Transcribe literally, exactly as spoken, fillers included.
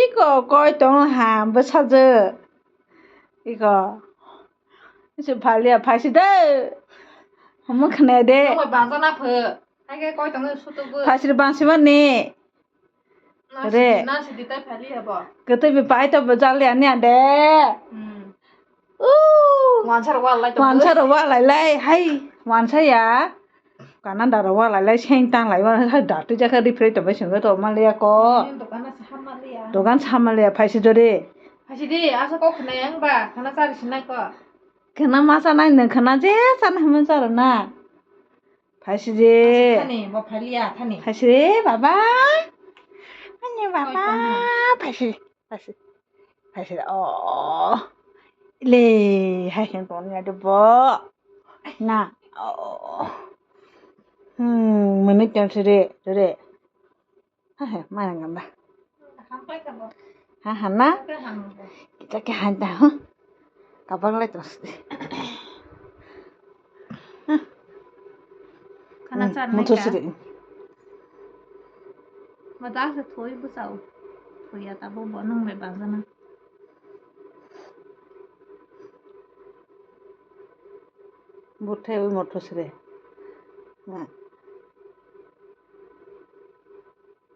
Iko koi tong ham bwsajwk. Iko. Isi phalia phaisi de. Omo khna de. Nokbai bangsa na pho. Hai khe koi tong sutuk bo. Phaisi bangsi mani. Re. Na sidi tai phalia bo. Kwtwi bi pai to bo jali ani ande. Hmm. Uuu. Wansa rok wa lai tongo. Wansa rok wa lai lai, hai, wansa ya. Kananda rok wa lai lai, seng tang lai, wa, hai, dakti jakha rifre tongbai singwi tongma liya ko. Dokan se hamma liya. Dokan se hamma liya, phaisi jori. Phaisi di, asa kok khna yang ba, khana chari sinai ko. Khna ma chanai nang khna je chanai hwnwi charo na. Phaisi je. Thani, bo phalia, thani. Phaisi re, baba. Ani baba, phaisi. Phaisi, phaisi, oh. Le, hai khe tongni ado bo. Na, oh. Hmm, mene tong sire, sire. Ha, ha, mana ngamba. Ha, ha, na. Kita ke hanta, huh? Kabang lai tong sire. Khana hmm, char muthusri. Madak se thoi bwsao. Thoi ya tabo bo nang bai bajana. Buthai ui muthusri.